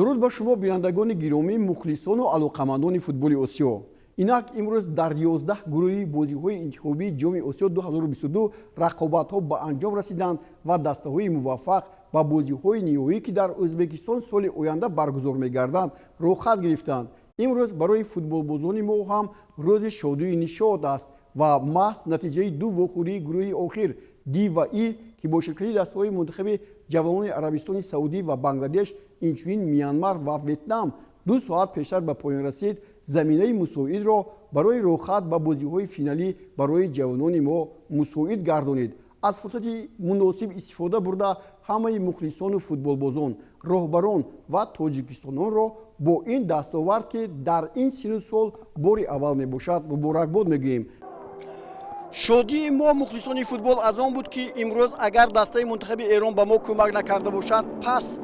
Дуруд ба шумо, бинандагони гиромӣ, мухлисону алоқамандони футболи Осиё. Инак, имрӯз дар 11 гурӯҳи бозиҳои интихобии Ҷоми Осиё 2022 рақобатҳо ба анҷом расиданд ва дастаҳои муваффақ ба бозиҳои ниҳоӣ, ки дар Ӯзбекистон соли оянда баргузор мегарданд, роҳхат гирифтанд. Имрӯз барои футболбозони мо ҳам рӯзи шодию нишод аст ва маҳз натиҷаи ду вохӯрии гурӯҳи охир, Д ва И, ки бо ширкати дастаҳои мунтахаби ҷавонони Арабистони Саудӣ ва Бангладеш, инчунин Мянмар ва Ветнам, 2 соат пештар ба поён расид, заминаи мусоидро барои роҳхат ба бозиҳои финалӣ барои ҷавонони мо мусоид гардонид. Аз фурсати муносиб истифода бурда, ҳамаи мухлисону футболбозон, роҳбарон ва тоҷикистононро бо ин дастовард, ки дар ин сину сол бори аввал мебошад, муборакбод мегӯем. Шодии мо, мухлисони футбол, аз он буд, ки имрӯз агар дастаи мунтахаби Эрон ба мо кӯмак накарда бошад, пас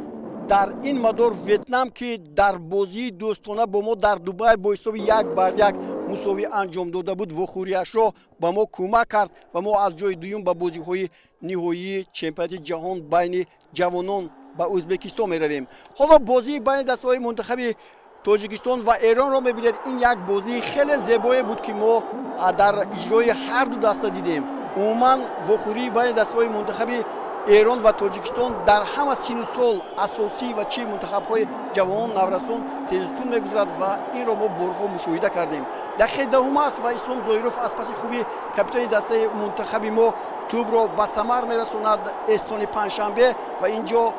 дар ин мадор Ветнам, ки дар бозии дӯстона бо мо дар Дубай бо ҳисоби 1-1 мусовӣ анҷом дода буд, вохӯрияшро ба мо кӯмак кард ва мо аз ҷои дуюм ба бозиҳои ниҳоии чемпионати ҷаҳон байни ҷавонон ба Ӯзбекистон меравем. Ҳоло бозии байни дастаҳои мунтахаби Тоҷикистон ва Эронро мебинед. Ин як бозии хеле зебое буд, ки мо дар иҷрои ҳар ду даста дидем. Умуман, вохӯрии байни дастаҳои мунтахаби Эрон ва Тоҷикистон дар ҳама сину сол, асосӣ ва чи мунтахабҳои ҷавонон, наврасон, тезутун мегузарад ва инро мо борҳо мушоҳида кардем. Дақиқаи 10-ум аст ва Ислом Зоиров аз паси хуби капитани дастаи мунтахаби мо тӯбро ба самар мерасонад, Эҳсони Панҷшанбе. Ва ин ҷо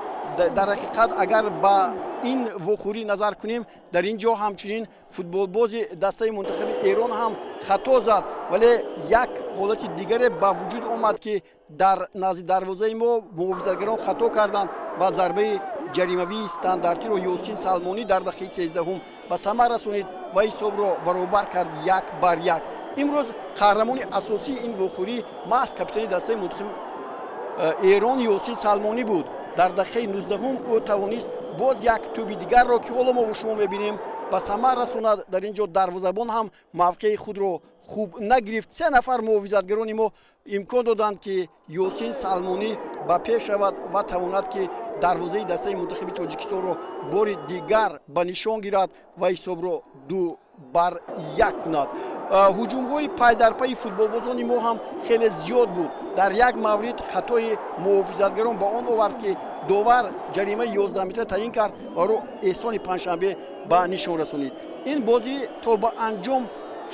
дар ҳақиқат, агар ба ин вохӯрӣ назар кунем, дар ин ҷо ҳамчунин футболбози дастаи мунтахаби Эрон ҳам хато зад, вале як ҳолати дигаре ба вуҷуд омад, ки дар назди дарвозаи мо муҳофизатгарон хато карданд ва зарбаи ҷаримавии стандартиро Ёсин Салмонӣ дар дақиқаи 13-ум ба самар расонид ва ҳисобро баробар кард, 1-1. Имрӯз қаҳрамони асосии ин вохӯрӣ маҳз капитани дастаи мунтахаби Эрон Ёсин Салмонӣ буд. Дар дақиқаи 19-ум ӯ тавонист боз як тӯби дигарро, ки ҳоло мо шумо мебинем, ба самар расонад. Дар ин ҷо дарвозабон ҳам мавқеи худро хуб нагирифт. Се нафар муҳофизатгарони мо имкон доданд, ки Ёсин Салмонӣ ба пеш равад ва тавонад, ки дарвозаи дастаи мунтахаби Тоҷикистонро бори дигар ба нишон гирад ва ҳисобро 2-1 кунад. Ҳуҷумҳои пайдарпайи футболбозони мо ҳам хеле зиёд буд. Дар як маврид хатои муҳофизатгарон ба он овард, ки довар ҷаримаи 11 метра таъин кард ва ӯро Эҳсони Панҷшанбе ба нишон расонид. Ин бозӣ то ба анҷом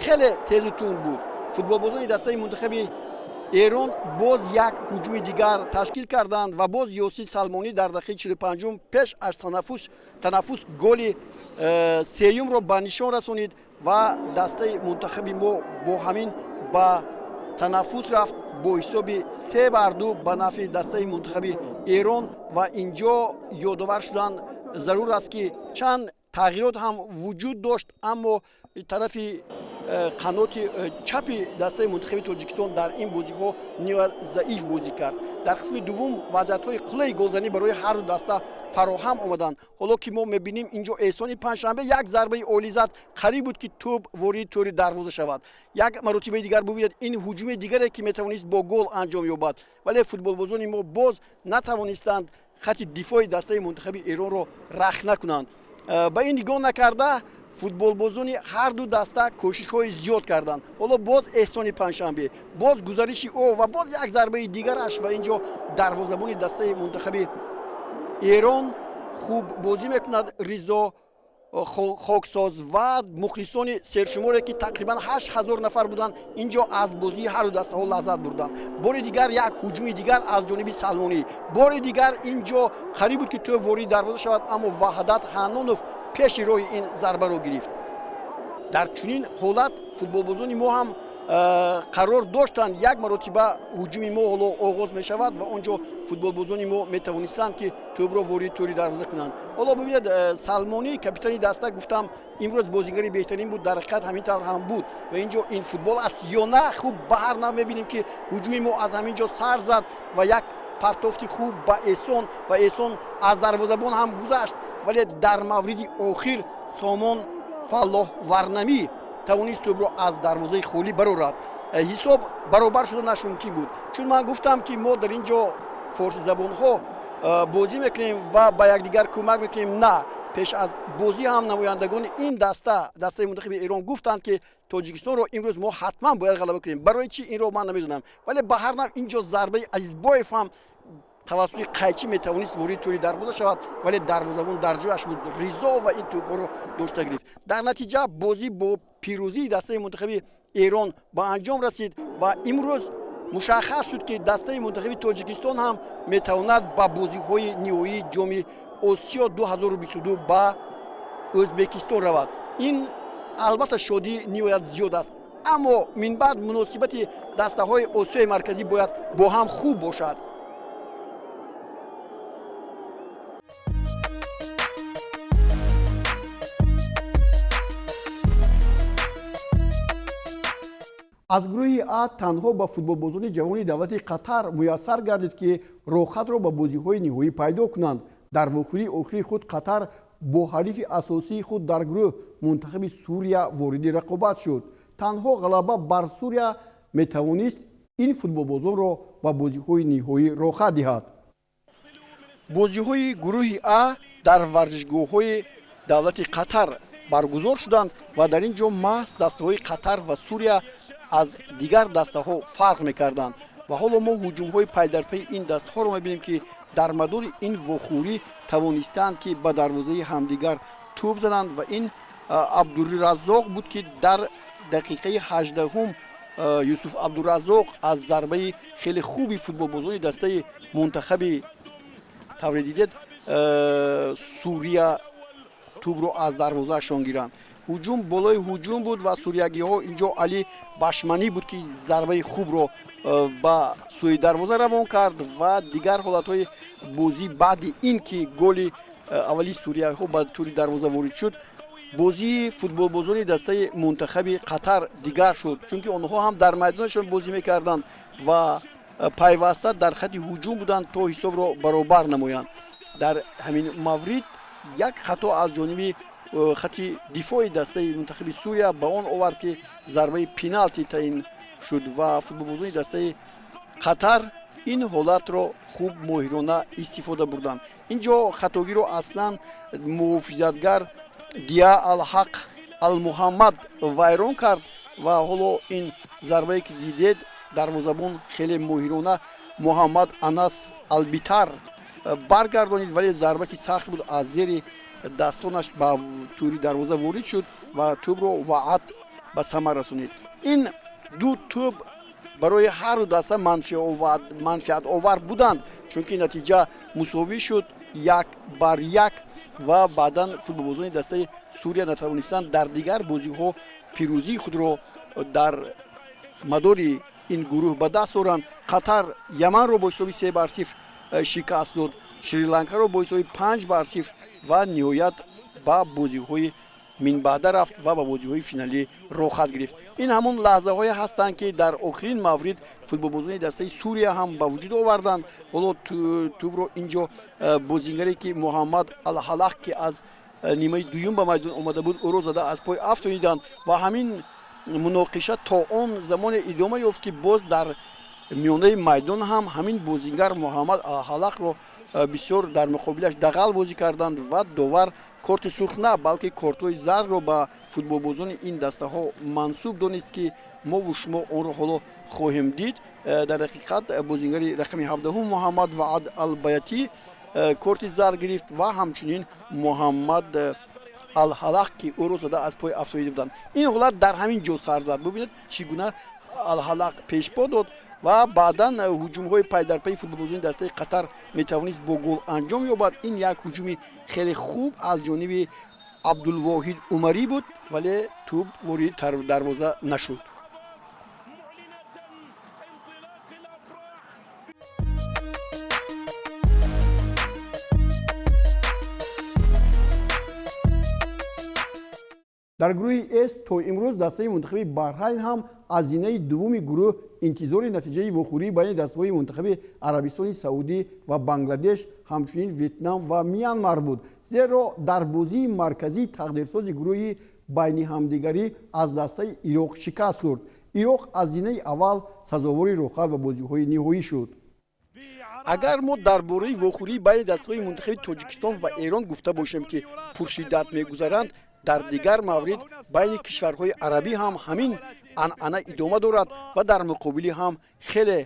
хеле тезу тунд буд. Футболбозони дастаи мунтахаби Эрон боз як ҳуҷуми дигар ташкил карданд ва боз Ёсин Салмонӣ дар дақиқаи 45-ум пеш аз танаффус голи сеюмро ба нишон расонид ва дастаи мунтахаби мо бо ҳамин ба танаффус рафт бо ҳисоби 3-2 ба нафъи дастаи мунтахаби Эрон. Ва инҷо ёдовар шудан зарур аст, ки чанд тағйирот ҳам вуҷуд дошт, аммо тарафи қаноти чапи дастаи мунтахаби Тоҷикистон дар ин бозиҳо ниҳоят заиф бозӣ кард. Дар қисми дуввум вазъиятҳои қуллаи голзанӣ барои ҳарду даста фароҳам омаданд. Ҳоло ки мо мебинем, инҷо Эҳсони Панҷшанбе як зарбаи олӣ зад, қариб буд, ки тӯб вориди тӯри дарвоза шавад. Як маротибаи дигар бубинед ин ҳуҷуми дигаре, ки метавонист бо гол анҷом ёбад, вале футболбозони мо боз натавонистанд хати дифои дастаи мунтахаби Эронро рахна кунанд. Ба ин нигоҳ накарда, футболбозони ҳарду даста кӯшишҳои зиёд карданд. Ҳоло боз Эҳсони Панҷшанбе, боз гузариши ӯ ва боз як зарбаи дигараш, ва ин ҷо дарвозабони дастаи мунтахаби Эрон хуб бозӣ мекунад, Ризо Хоксоз. Ва мухлисони сершуморе, ки тақрибан 8000 нафар буданд, ин ҷо аз бозии ҳарду дастаҳо лаззат бурданд. Бори дигар як ҳуҷуми дигар аз ҷониби Салмонӣ, бори дигар ин ҷо қариб буд, ки тӯб вориди дарвоза шавад, аммо Ваҳдат Ҳаннонов пеши роҳи ин зарбаро гирифт. Дар чунин ҳолат футболбозони мо ҳам қарор доштанд. Як маротиба ҳуҷуми мо ҳоло оғоз мешавад ва он ҷо футболбозони мо метавонистанд, ки тӯбро вориди тӯри дарвоза кунанд. Ҳоло бибинед, Салмонӣ, капитани даста, гуфтам, имрӯз бозигари беҳтарин буд. Дар ҳақиқат ҳамин тавр ҳам буд. Ва ин ҷо ин футбол аст ё на? Хуб, ба ҳар нав мебинем, ки ҳуҷуми мо аз ҳамин ҷо сар зад ва як партофти хуб ба Эҳсон ва Эҳсон аз дарвозабон ҳам гузашт, вале дар мавриди охир Сомон Фаллоҳ Варнамӣ тавонист тӯбро аз дарвозаи холӣ барорад. Ҳисоб баробар шуданаш мумкин буд, чун ман гуфтам, ки мо дар ин ҷо форсизабонҳо бозӣ мекунем ва ба якдигар кӯмак мекунем. На, Пеш аз бозӣ ҳам намояндагони ин дастаи мунтахаби Эрон гуфтанд, ки Тоҷикистонро имрӯз мо ҳатман бояд ғалаба кунем. Барои чӣ инро ман намедонам, вале ба ҳар нав ин ҷо зарбаи Азизбоев ҳам тавассути қайчӣ метавонист ворид тӯри дарвоза шавад, вале дарвозабон дар ҷояш буд Ризо ва ин тӯбҳоро дошта гирифт. Дар натиҷа бозӣ бо пирӯзии дастаи мунтахаби Эрон ба анҷом расид ва имрӯз мушаххас шуд, ки дастаи мунтахаби Тоҷикистон ҳам метавонад ба бозиҳои ниҳоии Ҷоми Осиё 2022 ба Ӯзбекистон равад. Ин албатта шодӣ ниҳоят зиёд аст, аммо минбаъд муносибати дастаҳои Осиёи Марказӣ бояд бо ҳам хуб бошад. Аз гурӯҳи А танҳо ба футболбозони ҷавони давлати Қатар муяссар гардид, ки роҳхатро ба бозиҳои ниҳоӣ пайдо кунанд. Дар вохӯрии охири худ Қатар бо ҳарифи асосии худ дар гурӯҳ, мунтахаби Сурия, вориди рақобат шуд. Танҳо ғалаба бар Сурия метавонист ин футболбозонро ба бозиҳои ниҳоӣ роҳхат диҳад. Бозиҳои гурӯҳи А дар варзишгоҳҳои давлати Қатар баргузор шуданд ва дар ин ҷо маҳз дастаҳои Қатар ва Сурия аз дигар дастаҳо фарқ мекарданд. Ва ҳоло мо ҳуҷумҳои пайдарпайи ин дастаҳоро мебинем, ки дар мадори ин вохӯрӣ тавонистаанд, ки ба дарвозаи ҳамдигар тӯб зананд. Ва ин Абдураззоқ буд, ки дар дақиқаи 18-ум Юсуф Абдураззоқ аз зарбаи хеле хуби футболбозони дастаи мунтахаби, тавре дидед, Сурия тӯбро аз дарвозаашон гиранд. Ҳуҷум болои ҳуҷум буд ва суриягиҳо, инҷо Али Башманӣ буд, ки зарбаи хубро ба сӯи дарвоза равон кард. Ва дигар ҳолатҳои бозӣ, баъди ин ки голи аввали суриягиҳо ба тӯри дарвоза ворид шуд, бозии футболбозони дастаи мунтахаби Қатар дигар шуд, чунки онҳо ҳам дар майдонашон бозӣ мекарданд ва пайваста дар хати ҳуҷум буданд, то ҳисобро баробар намоянд. Дар ҳамин маврид як хато аз ҷониби хати дифои дастаи мунтахаби Сурия ба он овард, ки зарбаи пеналти таъин шуд ва футболбозони дастаи Қатар ин ҳолатро хуб моҳирона истифода бурданд. Ин ҷо хатогиро аслан муҳофизатгар Дия Алҳақ Алмуҳаммад вайрон кард. Ва ҳоло ин зарбае ки дидед, дарвозабон хеле моҳирона Муҳаммад Анас Албитар баргардонид, вале зарба ки сахт буд, аз зери дастонаш ба тӯри дарвоза ворид шуд ва тӯбро Ваъд ба самар расонид. Ин ду тӯб барои ҳарду даста манфиатовар буданд, чунки натиҷа мусовӣ шуд 1-1. Ва баъдан футболбозони дастаи Сурия натавонистанд дар дигар бозиҳо пирӯзии худро дар мадори ин гурӯҳ ба даст оранд. Қатар Яманро бо ҳисоби 3-0 шикаст дод, Шриланкаро бо ҳисоби 5-0 ва ниҳоят ба бозиҳои минбаъда рафт ва ба бозиҳои финалӣ роҳхат гирифт. Ин ҳамон лаҳзаҳое ҳастанд, ки дар охирин маврид футболбозони дастаи Сурия ҳам ба вуҷуд оварданд. Ҳоло тӯбро инҷо бозингаре ки Муҳаммад Алҳалақ, ки аз нимаи дуюм ба майдон омада буд, ӯро зада аз пой афтониданд. Ва ҳамин муноқиша то он замоне идома ёфт, ки боз дар миёнаи майдон ҳам ҳамин бозингар Муҳаммад Алҳалақро бисёр дар муқобилаш дағал бозӣ карданд ва довар корти сурх на, балки кортҳои зардро ба футболбозони ин дастаҳо мансуб донист, ки мову шумо онро ҳоло хоҳем дид. Дар ҳақиқат бозингари рақами 17-ум Муҳаммад Ваъд Албаятӣ корти зард гирифт ва ҳамчунин Муҳаммад Алҳалақ, ки ӯро зада аз пой афтоида буданд. Ин ҳолат дар ҳамин ҷо сар зад. Бубинед, чӣ гуна Алҳалақ пешпо дод ва баъдан ҳуҷумҳои пайдарпайи футболбозони дастаи Қатар метавонист бо гол анҷом ёбад. Ин як ҳуҷуми хеле хуб аз ҷониби Абдулвоҳид Умарӣ буд, вале тӯб ворид дарвоза нашуд. Дар гурӯҳи С то имрӯз дастаи мунтахаби Баҳрайн ҳам аз зинаи дуввуми гурӯҳ интизори натиҷаи вохӯрии байни дастаҳои мунтахаби Арабистони Саудӣ ва Бангладеш, ҳамчунин Ветнам ва Мянмар буд, зеро дар бозии марказии тақдирсози гурӯҳи байни ҳамдигарӣ аз дастаи Ироқ шикаст хӯрд. Ироқ аз зинаи аввал сазовори роҳхат ба бозиҳои ниҳоӣ шуд. Агар мо дар бораи вохӯрии байни дастаҳои мунтахаби Тоҷикистон ва Эрон гуфта бошем, ки пуршиддат мегузаранд, дар дигар маврид байни кишварҳои арабӣ ҳам ҳамин анъана идома дорад ва дар муқобили ҳам хеле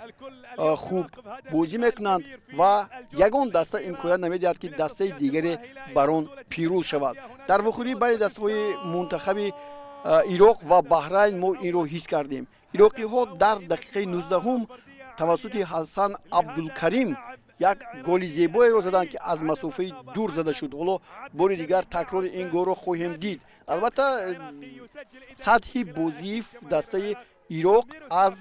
хуб бозӣ мекунанд ва ягон даста имконият намедиҳад, ки дастаи дигаре бар он пирӯз шавад. Дар вохӯрии байни дастаҳои мунтахаби Ироқ ва Баҳрайн мо инро ҳис кардем. Ироқиҳо дар дақиқаи 19-ум тавассути Ҳасан Абдулкарим як голи зебоеро заданд, ки аз масофаи дур зада шуд. Ҳоло бори дигар такрори ин голро хоҳем дид. Албатта, сатҳи бозии дастаи Ироқ аз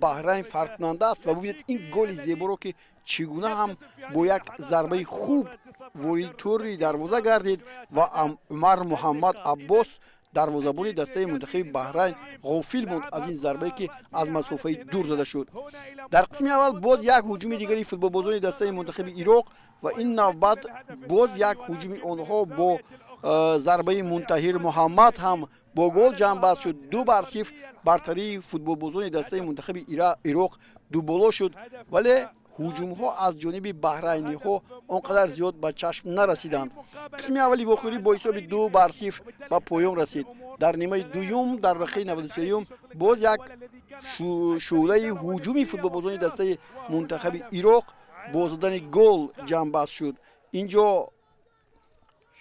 Баҳрайн фарқкунанда аст ва бубинед ин голи зеборо, ки чӣ гуна ҳам бо як зарбаи хуб вориди тӯри дарвоза гардид ва Умар Муҳаммад Аббос, дарвозабони дастаи мунтахаби Баҳрайн, ғофил монд аз ин зарбае, ки аз масофаи дур зада шуд. Дар қисми аввал боз як ҳуҷуми дигари футболбозони дастаи мунтахаби Ироқ ва ин навбат боз як ҳуҷуми онҳо бо зарбаи Мунтаҳир Муҳаммад ҳам бо гол ҷамъбаст шуд. 2-0 бартарии футболбозони дастаи мунтахаби Ироқ дуболо шуд, вале ҳуҷумҳо аз ҷониби баҳрайниҳо он қадар зиёд ба чашм нарасиданд. Қисми аввали вохӯрӣ бо ҳисоби 2-0 ба поён расид. Дар нимаи дуюм, дар дақиқаи 93-юм, боз як шӯълаи ҳуҷуми футболбозони дастаи мунтахаби Ироқ бо задани гол ҷамъбаст шуд. Инҷо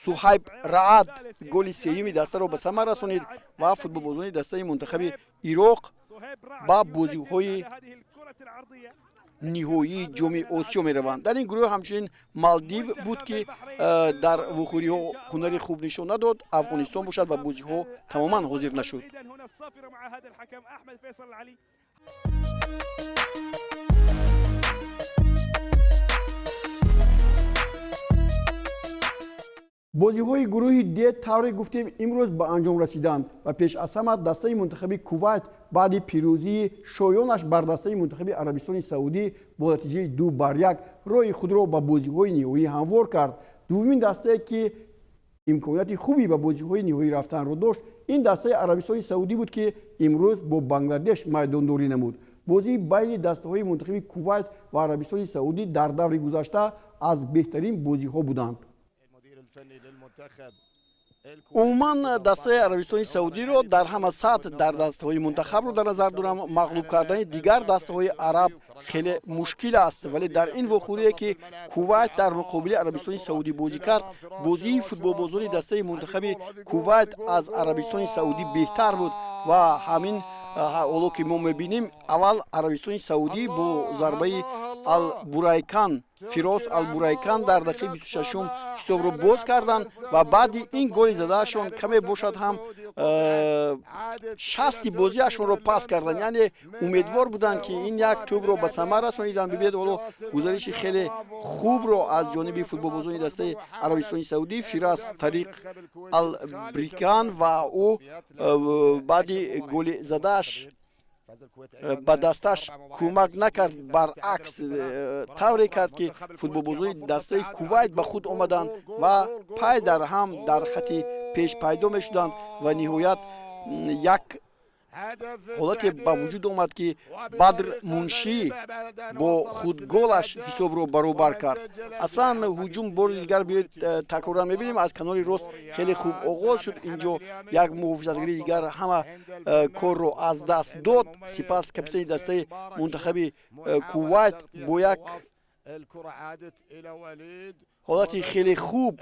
Суҳайб Раад голи сеюми дастаро ба самар расонид ва футболбозони дастаи мунтахаби Ироқ ба бозиҳои ниҳоии Ҷоми Осиё мераванд. Дар ин гурӯҳ ҳамчунин Малдив буд, ки дар вохӯриҳо ҳунари хуб нишон надод. Афғонистон бошад, ба бозиҳо тамоман ҳозир нашуд. Бозиҳои гурӯҳи Д, тавре гуфтем, имрӯз ба анҷом расиданд ва пеш аз ҳама дастаи мунтахаби Кувайт баъди пирӯзии шоёнаш бар дастаи мунтахаби Арабистони Саудӣ бо натиҷаи 2-1 роҳи худро ба бозиҳои ниҳоӣ ҳамвор кард. Дуввумин дастае, ки имконияти хуби ба бозиҳои ниҳоӣ рафтанро дошт, ин дастаи Арабистони Саудӣ буд, ки имрӯз бо Бангладеш майдондорӣ намуд. Бозии байни дастаҳои мунтахаби Кувайт ва Арабистони Саудӣ дар даври гузашта аз беҳтарин бозиҳо буданд. Умуман, дастаи Арабистони Саудиро дар ҳама сатҳ, дар дастаҳои мунтахабро дар назар дорам, мағлуб кардани дигар дастаҳои араб хеле мушкил аст, вале дар ин вохӯрие, ки Кувайт дар муқобили Арабистони Саудӣ бозӣ кард, бозии футболбозони дастаи мунтахаби Кувайт аз Арабистони Саудӣ беҳтар буд. Ва ҳамин ҳоло ки мо мебинем, аввал Арабистони Саудӣ бо зарбаи Албурайкан, Фирос Албурайкан, дар дақиқаи 26-ум ҳисобро боз карданд ва баъди ин голи задаашон каме бошад ҳам шасти бозиашонро паст карданд, яъне умедвор буданд, ки ин як тӯбро ба самар расониданд. Бибинед, ҳоло гузариши хеле хубро аз ҷониби футболбозони дастаи Арабистони Саудӣ, Фирас Тариқ Албрикан, ва ӯ баъди голи задааш ба дасташ кӯмак накард, баръакс, тавре кард, ки футболбозони дастаи Кувайт ба худ омаданд ва пай дар ҳам дар хати пеш пайдо мешуданд. Ва ниҳоят як ҳолате ба вуҷуд омад, ки Бадр Муншӣ бо худголаш ҳисобро баробар кард. Аслан ҳуҷум бори дигар биёед такроран мебинем. Аз канори рост хеле хуб оғоз шуд. Инҷо як муҳофизатгари дигар ҳама корро аз даст дод. Сипас капитани дастаи мунтахаби Кувайт бо як ҳолати хеле хуб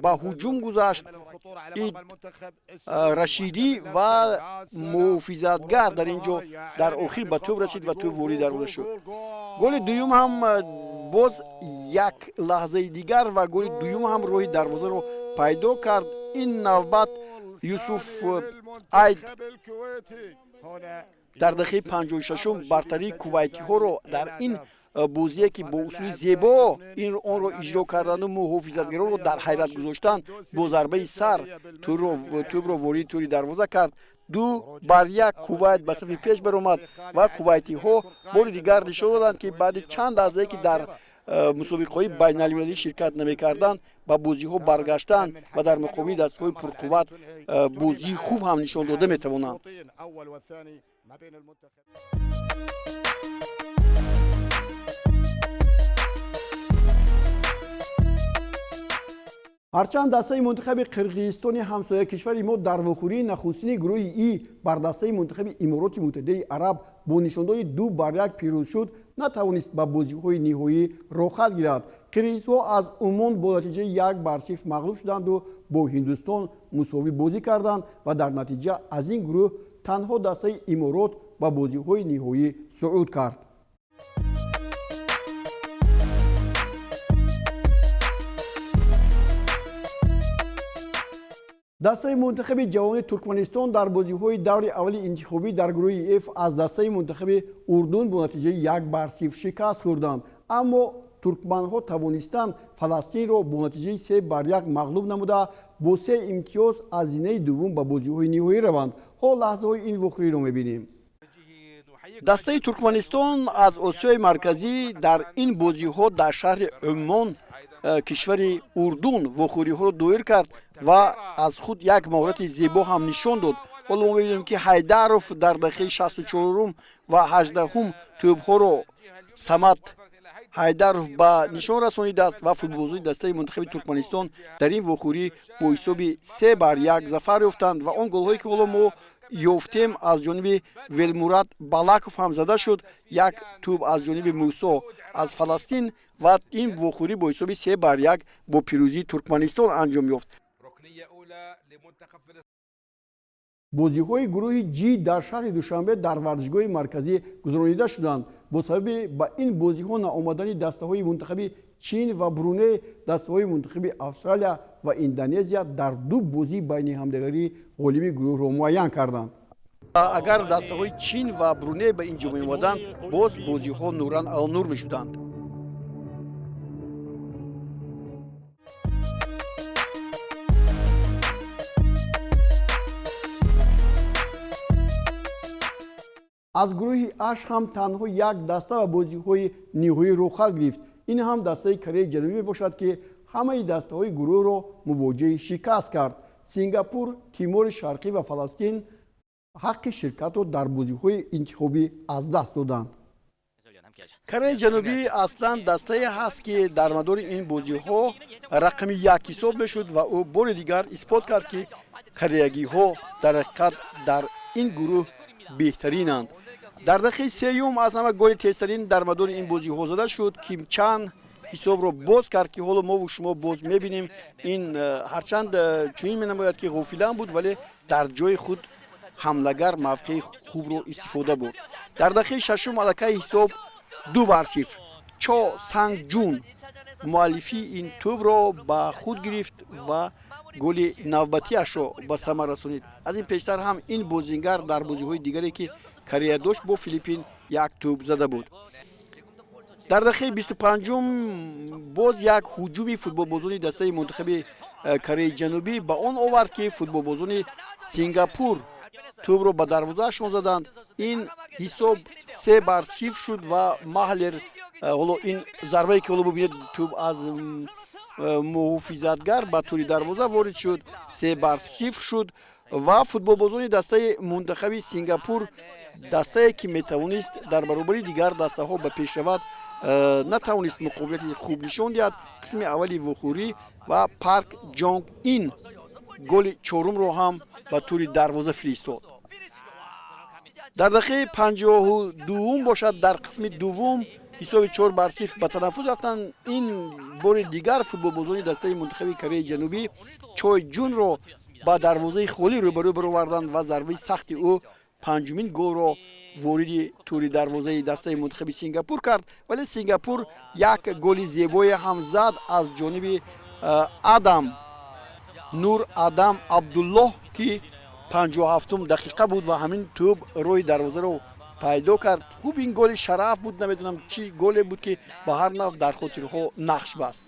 ба ҳуҷум гузашт, Ид Рашидӣ, ва муҳофизатгар дар ин ҷо дар охир ба тӯб расид ва тӯб ворид дарвоза шуд. Голи дуюм ҳам боз як лаҳзаи дигар ва голи дуюм ҳам роҳи дарвозаро пайдо кард. Ин навбат Юсуф Айд дар дақиқаи 56-ум бартарии кувайтиҳоро дар ин бозие, ки бо усули зебо ин онро иҷро карданду муҳофизатгаронро дар ҳайрат гузоштанд, бо зарбаи сар тӯбро вориди тӯри дарвоза кард. 2-1 Кувайт ба сафи пеш баромад ва кувайтиҳо бори дигар нишон доданд, ки баъди чанд лаҳзае, ки дар мусобиқаҳои байналмилалӣ ширкат намекарданд, ба бозиҳо баргаштанд ва дар муқобили дастаҳои пурқувват бозии хуб ҳам нишон дода метавонанд. Ҳарчанд дастаи мунтахаби Қирғизистони ҳамсоя кишвари мо дар вохӯрии нахустини гурӯҳи И бар дастаи мунтахаби Имороти Муттаҳидаи Араб бо нишондоди 2-1 пирӯз шуд, натавонист ба бозиҳои ниҳоӣ роҳхат гирад. Қирғизҳо аз Умон бо натиҷаи 1-0 мағлуб шуданду бо Ҳиндустон мусовӣ бозӣ карданд ва дар натиҷа аз ин гурӯҳ танҳо дастаи Иморот ба бозиҳои ниҳоӣ сууд кард. Дастаи мунтахаби ҷавони Туркманистон дар бозиҳои даври аввали интихобӣ дар гурӯҳи Ф аз дастаи мунтахаби Урдун бо натиҷаи 1-0 шикаст хӯрданд, аммо туркманҳо тавонистанд Фаластинро бо натиҷаи 3-1 мағлуб намуда, бо се имтиёз аз зинаи дуввум ба бозиҳои ниҳоӣ раванд. Ҳол лаҳзаҳои ин вохӯриро мебинем. Дастаи Туркманистон аз Осиёи Марказӣ дар ин бозиҳо дар шаҳри Уммон, кишвари Урдун, вохӯриҳоро доир кард ва аз худ як маҳорати зебо ҳам нишон дод. Ҳоло мо мебинем, ки Ҳайдаров дар дақиқаи 64-ум ва 18-ум тӯбҳоро Самад Ҳайдаров ба нишон расонидааст ва футболбозони дастаи мунтахаби Туркманистон дар ин вохӯрӣ бо ҳисоби 3-1 зафар ёфтанд ва он голҳое, ки ҳоло мо ёфтем, аз ҷониби Велмурад Балаков ҳам зада шуд, як тӯб аз ҷониби Мусо аз Фаластин ва ин вохӯрӣ бо ҳисоби 3-1 бо пирӯзии Туркманистон анҷом ёфт. Бозиҳои гурӯҳи Ҷи дар шаҳри Душанбе дар варзишгоҳи марказӣ гузаронида шуданд. Бо сабаби ба ин бозиҳо наомадани дастаҳои мунтахаби Чин ва Бруней, дастаҳои мунтахаби Австралия ва Индонезия дар ду бозии байни ҳамдигарӣ ғолиби гурӯҳро муайян карданд. Агар дастаҳои Чин ва Бруней ба ин ҷо меомаданд, боз бозиҳо нуран алонур мешуданд. Аз гурӯҳи Аш ҳам танҳо як даста ба бозиҳои ниҳоӣ роҳхат гирифт. Ин ҳам дастаи Кореяи Ҷанубӣ мебошад, ки ҳамаи дастаҳои гурӯҳро мувоҷиҳи шикаст кард. Сингапур, Тимори Шарқӣ ва Фаластин ҳаққи ширкатро дар бозиҳои интихобӣ аз даст доданд. Кореяи Ҷанубӣ аслан дастае ҳаст, ки дар мадори ин бозиҳо рақами як ҳисоб мешуд ва ӯ бори дигар исбот кард, ки кореягиҳо дар ҳақиқат дар ин гурӯҳ беҳтаринанд. Дар дақиқаи сеюм аз ҳама голи тезтарин дар мадори ин бозиҳо зада шуд. Кимчан ҳисобро боз кард, ки ҳоло мову шумо боз мебинем. Ин ҳарчанд чунин менамояд, ки ғофилан буд, вале дар ҷои худ ҳамлагар мавқеи хубро истифода бурд. Дар дақиқаи шашум аллакай ҳисоб 2-0. Чо Сангҷун муаллифии ин тӯбро ба худ гирифт ва голи навбатиашро ба самар расонид. Аз ин пештар ҳам ин бозингар дар бозиҳои дигаре, ки Корея дошт бо Филиппин, як тӯб зада буд. Дар дақиқаи 25-ум боз як ҳуҷуми футболбозони дастаи мунтахаби Кореяи Ҷанубӣ ба он овард, ки футболбозони Сингапур тӯбро ба дарвозаашон заданд. Ин ҳисоб 3-0 шуд ва Маҳлер, ҳоло ин зарбае, ки ҳоло бубинед, тӯб аз муҳофизатгар ба тӯри дарвоза ворид шуд, 3-0 шуд ва футболбозони дастаи мунтахаби Сингапур, дастае ки метавонист дар баробари дигар дастаҳо ба пеш равад, натавонист муқобилияти хуб нишон диҳад. Қисми аввали вохӯрӣ ва Парк Ҷонг Ин голи чорумро ҳам ба тӯри дарвоза фиристод. Дар дақиқаи 52-ум бошад, дар қисми дуввум ҳисоби 4-0 ба танаффус рафтанд. Ин бори дигар футболбозони дастаи мунтахаби Кореяи Ҷанубӣ Чой Ҷунро ба дарвозаи холӣ рӯбарӯ бароварданд ва зарбаи сахти ӯ панҷумин голро вориди тӯри дарвозаи дастаи мунтахаби Сингапур кард. Вале Сингапур як голи зебое ҳам зад аз ҷониби Адам Нур Адам Абдуллоҳ, ки 57-ум дақиқа буд ва ҳамин тӯб роҳи дарвозаро пайдо кард. Хуб, ин голи шараф буд, намедонам чӣ голе буд, ки ба ҳар нав дар хотирҳо нақш баст.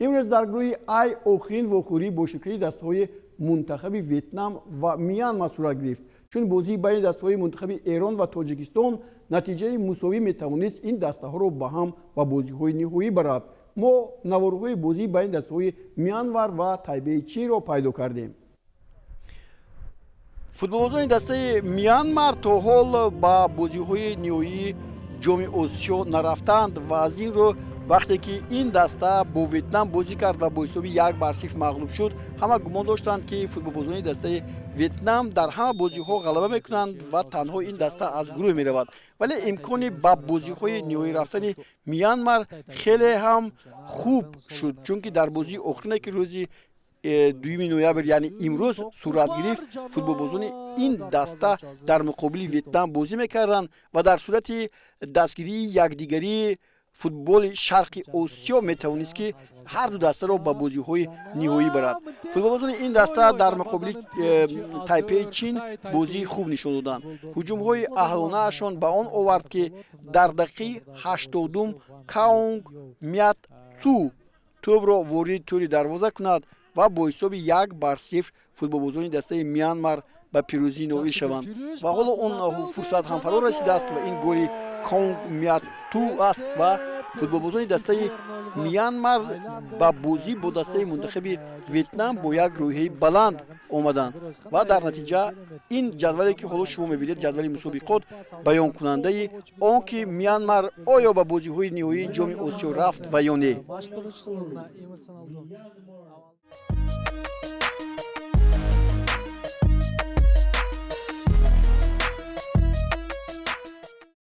Имрӯз дар гурӯҳи Ай охирин вохӯрӣ бо ширкати дастаҳои мунтахаби Ветнам ва Мянма сурат гирифт. Чун бозии байни дастаҳои мунтахаби Эрон ва Тоҷикистон натиҷаи мусовӣ метавонист ин дастаҳоро ба ҳам ба бозиҳои ниҳоӣ барад, мо наворҳои бозии байни дастаҳои Мянвар ва Тайбеи Чинро пайдо кардем. Футболбозони дастаи Мянмар то ҳол ба бозиҳои ниҳоии Ҷоми Осиё нарафтанд ва аз ин рӯ вақте ки ин даста бо Ветнам бозӣ кард ва бо ҳисоби 1-0 мағлуб шуд, ҳама гумон доштанд, ки футболбозони дастаи Ветнам дар ҳама бозиҳо ғалаба мекунанд ва танҳо ин даста аз гурӯҳ меравад. Вале имкони ба бозиҳои ниҳоӣ рафтани Мянмар хеле ҳам хуб шуд, чунки дар бозии охирине, ки рӯзи 2 ноябр, яъне имрӯз сурат гирифт, футболбозони ин даста дар муқобили Ветнам бозӣ мекарданд ва дар сурати дастгирии якдигарии футболи Шарқи Осиё метавонист, ки ҳарду дастаро ба бозиҳои ниҳоӣ барад. Футболбозони ин даста дар муқобили Тайпеи Чин бозии хуб нишон доданд. Ҳуҷумҳои аҳлонаашон ба он овард, ки дар дақиқаи 80-ум Каунг Мят Цу тӯбро вориди тӯри дарвоза кунад ва бо ҳисоби 1-0 футболбозони дастаи Мянмар ба пирӯзӣ ноил шаванд. Ва ҳоло он фурсат ҳам фаро расидааст ва ин голи Конг Мяту аст ва футболбозони дастаи Мянмар ба бозӣ бо дастаи мунтахаби Ветнам бо як рӯҳияи баланд омаданд. Ва дар натиҷа ин ҷадвале, ки ҳоло шумо мебинед, ҷадвали мусобиқот, баёнкунандаи он ки Мянмар оё ба бозиҳои ниҳоии Ҷоми Осиё рафт ва ё не.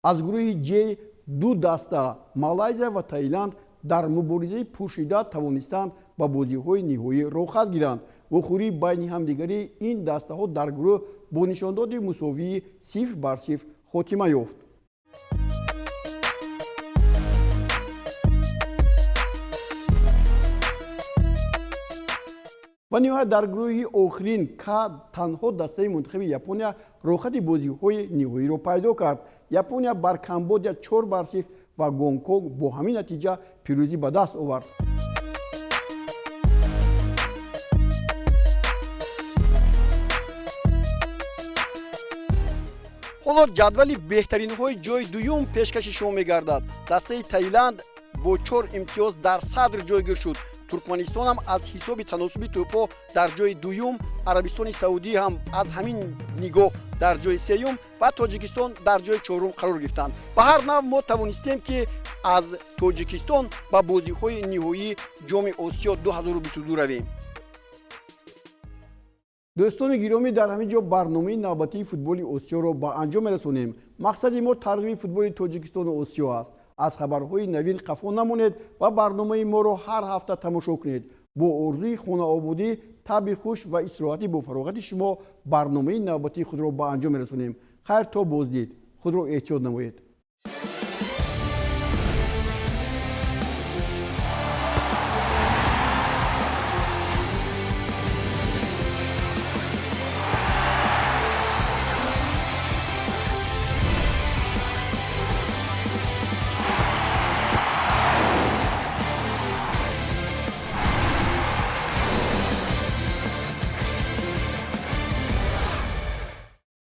Аз гурӯҳи Ҷ ду даста, Малайзия ва Таиланд, дар муборизаи пӯшида тавонистанд ба бозиҳои ниҳоӣ роҳхат гиранд. Вохӯрии байни ҳамдигарии ин дастаҳо дар гурӯҳ бо нишондоди мусовии 0-0 хотима ёфт. Ва ниҳоят дар гурӯҳи охирин К танҳо дастаи мунтахаби Япония роҳхати бозиҳои ниҳоиро пайдо кард. Япония бар Камбодия 4-0 ва Гонконг бо ҳамин натиҷа пирӯзӣ ба даст овард. Ҳоло ҷадвали беҳтаринҳои ҷойи дуюм пешкаши шумо мегардад. Дастаи Таиланд бо 4 имтиёз дар садр ҷойгир шуд. Туркманистон ҳам аз ҳисоби таносуби тӯбҳо дар ҷойи дуюм, Арабистони Саудӣ ҳам аз ҳамин нигоҳ дар ҷойи сеюм ва Тоҷикистон дар ҷойи чорум қарор гирифтанд. Ба ҳар нав мо тавонистем, ки аз Тоҷикистон ба бозиҳои ниҳоии Ҷоми Осиё 2022 равем. Дӯстони гиромӣ, дар ҳамин ҷо барномаи навбатии футболи Осиёро ба анҷом мерасонем. Мақсади мо тарғиби футболи Тоҷикистону Осиё аст. Аз хабарҳои навин қафо намонед ва барномаи моро ҳар ҳафта тамошо кунед. Бо орзуи хонаободӣ, таби хуш ва истироҳати бо фароғати шумо барномаи навбатии худро ба анҷом мерасонем. Хайр, то боздид, худро эҳтиёт намоед.